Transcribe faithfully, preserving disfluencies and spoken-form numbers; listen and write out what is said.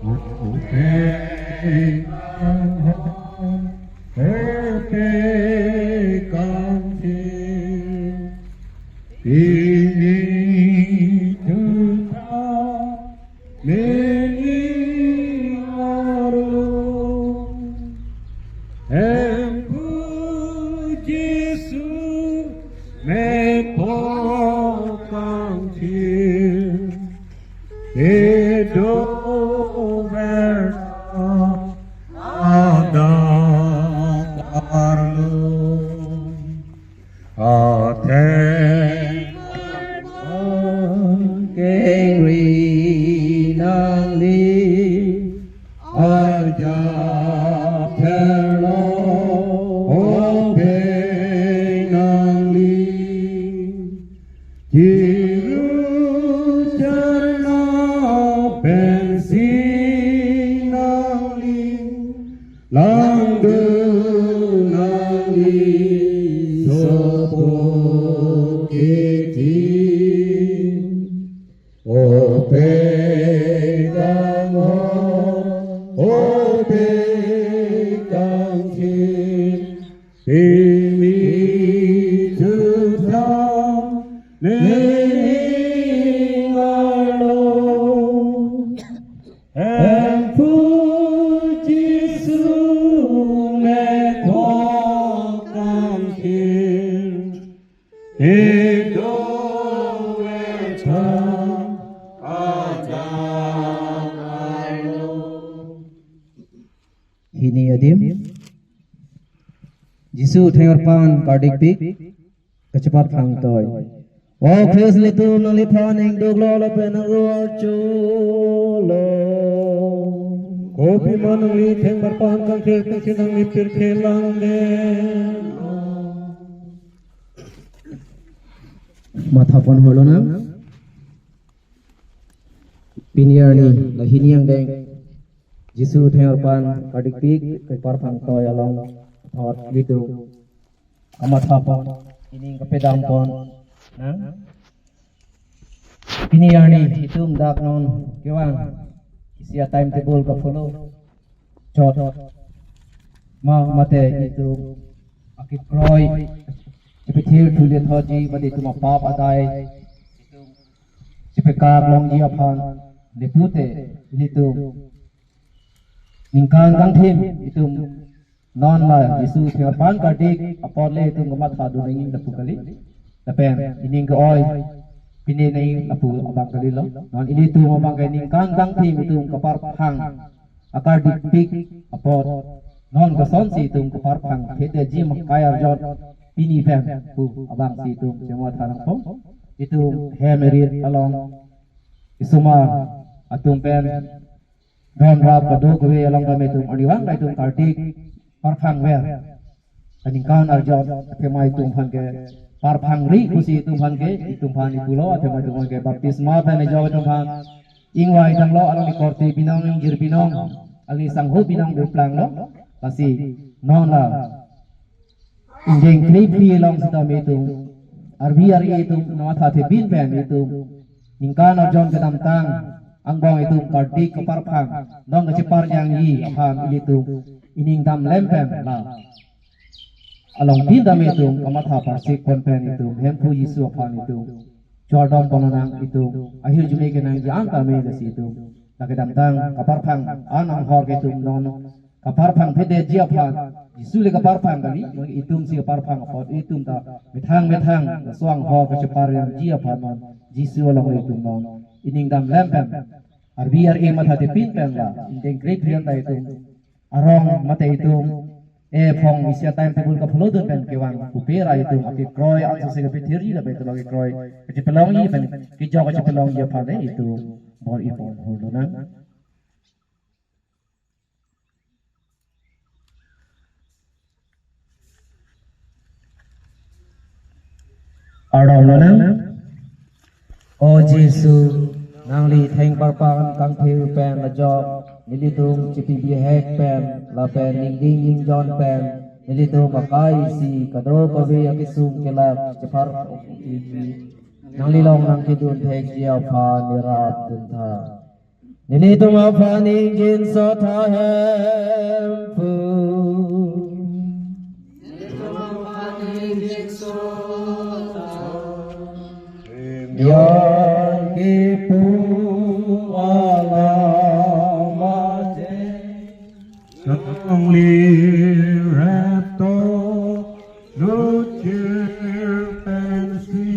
Open, open, pini juta meni aro. Hemphu Jisu me pokangthir. Kedo verta adak arlo. Ateng kengri nangli, ajat therlo open nangli. Chiru charna pensi nangli, langdun nangli sopo kiti. Open kang ho, open kangthir, pini juta meni arlo. Hemphu Jisu me pokangthir. Kedo verta adak arlo. Hini adim. Jisu atheng arpan kardikpik, kachepar phangtoi. O Christ, ilitum nangliphan ingduklo lapen nangruar cholo. Kopi ma nangli atheng arpan kangthir kangthir nangli pirthe langdetlo. Mathapon horlonang. Pini arni la hini angdeng Jisu atheng arpan kardikpik, kachepar phangtoi along thot ilitum kamathapon, ining kapedamponang. Pini arni itum dak non kevang isi a-timetable ka-follow chot ma mate itum akekroi chepethir thule thotji mate itum apap adai chepekap longji aphan le pute ilitum ningkan kangthim itum non la Jisu atheng arpan kardik apot le itum kamathadun nangji lapu kali. Lapen ining ke-oi pine nangji lapu abang kalilo. Non ilitum abang ke ningkan kangthim itum kaparphang akardikpik apot non kosonsi itum kaparphang phedetji ma kai arjon pini pen pu abangsi itum chematha nangpo. Itum hem eri along isomar atum pen don rap kadokave along kami itum arnivang ta itum kardik parphangver. Kaningkan arjon athema itum aphan ke parphangri pusi itum aphan ke, itum aphan ipulo athema itum aphan ke baptisma pen ejok itum aphan ingvai tanglo, alangli korte binong, ingjir binong, alangli sangho binong duplanglo. Lasi non la ingdeng krephli along sitame itum arvi ar-e atum nangmathathepin pen itum ningkan arjon kedamtang angbong itum kardik kaparphang, non kacheparjangji aphan ilitum ining damlem pen la along tin dam itum kamatha parsikpon pen itum Hemphu Jisu aphan itum chordompon nang, itum ahirjume kenangji an tame lasi itum la kedamtang kaparphang an anghor ke itum non kaparphang phedetji aphan, Jisu le kaparphang kali, itum si kaparphang apot itum ta methang methang laso anghor kacheparjangji aphan non Jisu along le itum non ining damlem pen arvi ar-e mathathepin pen la ingdeng krephli an ta itum arong mate itum ephong isi a-timetable ka-follow dun pen kevang pupe ra itum akekroi ansose kapethirji lapen itum akekroi kachepalongji pen kejok kachepalongji aphan le itum bor-ipon horlonang. Ardomlonang. O Jisu, nangli atheng arpan kangthir pen ajok nelitum chepibihek pen lapen ningding ningjon pen nelitum akai isi kadokave akesung kelak chepar Nanglilong nangkedun thekji aphan ne rat dun tha. Nelitum aphan ingjinso tha Hemphu. Yang kipu alam aje. Kangli rap to luchir pensi.